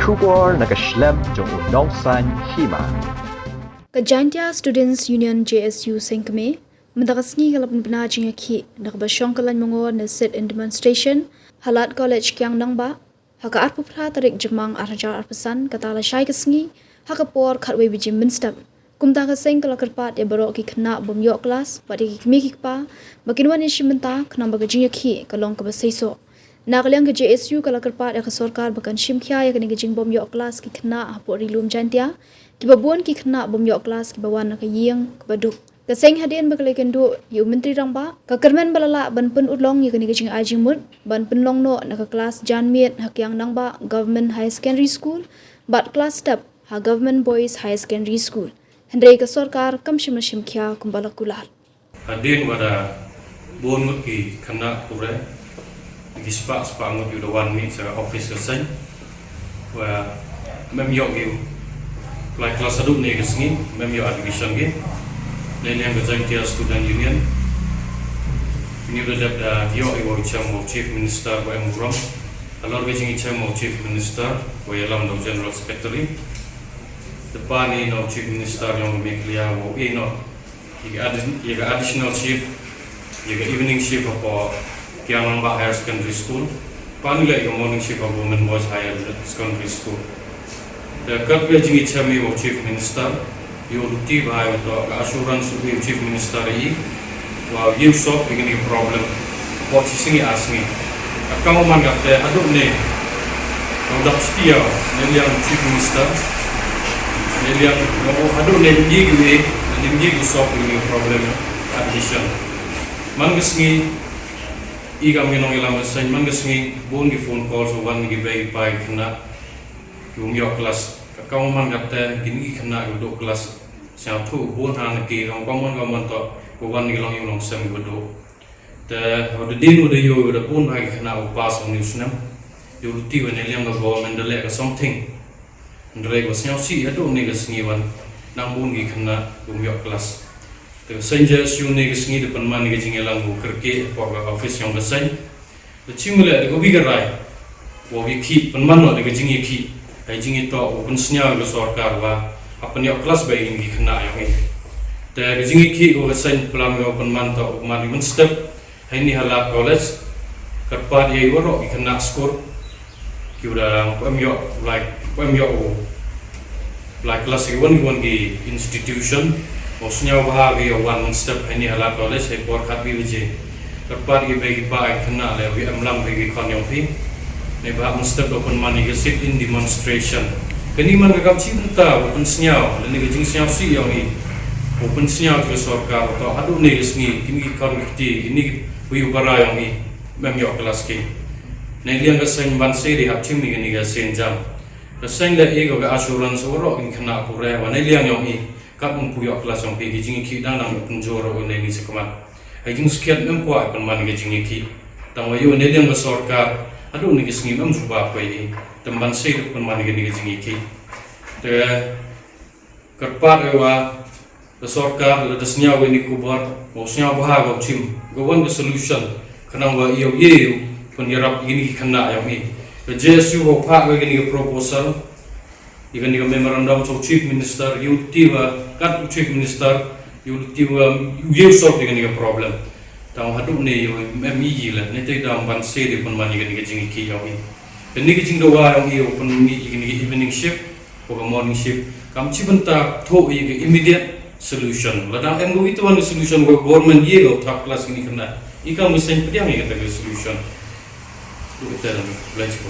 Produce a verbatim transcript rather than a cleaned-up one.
Khubor na ka shlem jong u Nongsaiñ Hima. Ka Jaintia Students Union, J S U, Seng Kmie mynta ka sngi ka la pynbna jingïakhih na kaba shong ka lain mangor na sit-in demonstration ha Lad College Kiang Nangbah ha ka arphew phra tarik Jymmang ar hajar arphew san, kata la shai ka sngi ha ka por khatwei baje mynstep. Kumta ka seng ka la kyrpad ïa baroh ki khynnah bym ïoh klas bad ïa ki kmie ki kpa ba kin wan ïashim bynta khnang ba ka jingïakhih ka long kaba seisoh. Na ka liang ka J S U ka la kyrpad ïa ka sorkar ba kan shim khia ïa kane ka jingbym ïoh klas ki khynnah hapoh Ri Lum Jaintia, kiba bun ki khynnah bym ïoh klas kiba wan na ka ïing kaba duk. Ka seng hadien ba ka la ïakynduh ïa u Myntri Rangbah ka kyrmen ba la lah ban pynurlong ïa kane ka jingai jingmut ban pynlong noh na ka klas janmiet ha Kiang Nangbah Government Higher Secondary School bad klas step ha Government Boys Higher Secondary School. Hynrei ka sorkar kam shym la shim khia kumba la kular. Hadien ba da bun ngut ki khynnah pule, ki spah spah ngut ki da wan mih sha office ka seng. Wa mem ïoh ki u lai klas haduh ne ka sngi, mem ïoh admission ki. Ne liang ka Jaintia Student Union, ni da dep da ïoh i wa u chem wa u Chief Minister wa em burom. Halor ka jingïachem wa u Chief Minister wa ïalam da u General Secretary. Te pa ni na u Chief Minister yong Meghalaya wa u i no. Ïa ka addi-, ïa ka additional shift, ïa ka evening shift hapoh Kiang Nangbah Higher Secondary School. Pa ni la ïa ka morning shift hapoh Government Boys Higher Secondary School. Te kat ka jingïachem i wa u Chief Minister, ïa u luti ba ïa u to ka assurance u Chief Minister i, wa ïa u solve ïa kane ka problem. Hapoh shi sngi ar sngi. Ka kong man ka te haduh ne. Ka u dap stia, ne liang Chief Minister. Ne liang, haduh ne ym ye ki, ne ym ye ki solve ïa kane ka problem. Admission. Man ka sngi, i kam ki nongïalam ka seng, man ka sngi, bun ki phone calls, wan ki bei ki pai ki khynnah. Ki bym ïoh klas. Ka kong man ka te, kine ki khynnah ki duh klas. Sngewthuh bun ha na ki, kong kong man kong man to, ka wan ki long ïa u nongsem ki duh. Te, u da dien u da ïoh u da bun bha ki khynnah u pass ha une u snem. Ïoh luti wa ne liang ka government da leh ka something. Hynrei wa sngewsih haduh ne ka sngi wan nang bun ki khynnah bym ïoh klas. Te ka seng J S U ne ka sngi da pynman ka jingïalang u kyrkieh hapoh ka office yong ka seng. Da chim leh da ka wi ka rai. Wa wi ki pynman noh da ka jingïakhih. Hai jingïatoh u pynsngew ka sorkar wa hap pynïoh klas ba ïa ki khynnah yong i. Te ka jingïakhih ka seng pynlam ka pynman to u man mynstep. Hai ni ha Lad College. Kyrpad ïa i waroh ki khynnah skur. Ki u da pynïoh lai pynïoh u lai klas ki wan ki wan ki institution. Wa sngew bha ki ïa wan mynstep hai ni ha Lad College hai por khatwei baje. Kyrpad ki bei ki pa ki khynnah leh wi em lang bei ki khon yong phi. Ne bha mynstep da pynman ïa ka sit-in demonstration. Kane man ka kam chi bynta wa pynsngew lane ka jingsngewsih yong i. Wa pynsngew ka sorkar to haduh ne ka sngi kine ki khon ki kti kine ki wi u para yong i. Mem ïoh klas ki. Ne liang ka seng ban se di hap chim ïa kane ka seng jam. Ka seng da i ka assurance waroh ki khynnah pule wa ne liang yong i. Kat ym pu ïoh klas yong phi ki jingïakhih dang dang pynjor u ne ni sakmat. Ai jingskhiat mem kwah pynman ki jingïakhih. Tang wa ïoh ne liang ka sorkar. Haduh ne ki sngi mem suba kwai i. Tang ban se du pynman ki ne ki jingïakhih. Te kyrpad wa ka sorkar la da sngew wa ni khubor. Wa sngew bha wa chim. Ka wan ka solution. Khnang wa ïoh ïoh pynïarap ïa ni ki khynnah yong i. Ka J S U wa phah wa ni ka proposal. Ïa kane ka memorandum sha u Chief Minister, ïa u ti wa kat u Chief Minister, ïa u ti wa ïa u solve ïa kane ka problem. Tang haduh ne ïa u M E la, ne te dang ban se de pynman ïa kane ka jingïakhih yong i. Kane ka jingdawa yong i, u pynmih ïa kane ka evening shift, wa ka morning shift. Kam chi bynta thoh ïa ka immediate solution. Lada em ka wi te wan ka solution wa government ïa ka third class kane ka na. I kam ka seng pdiang ïa kata ka solution. Tu kata la, let's go.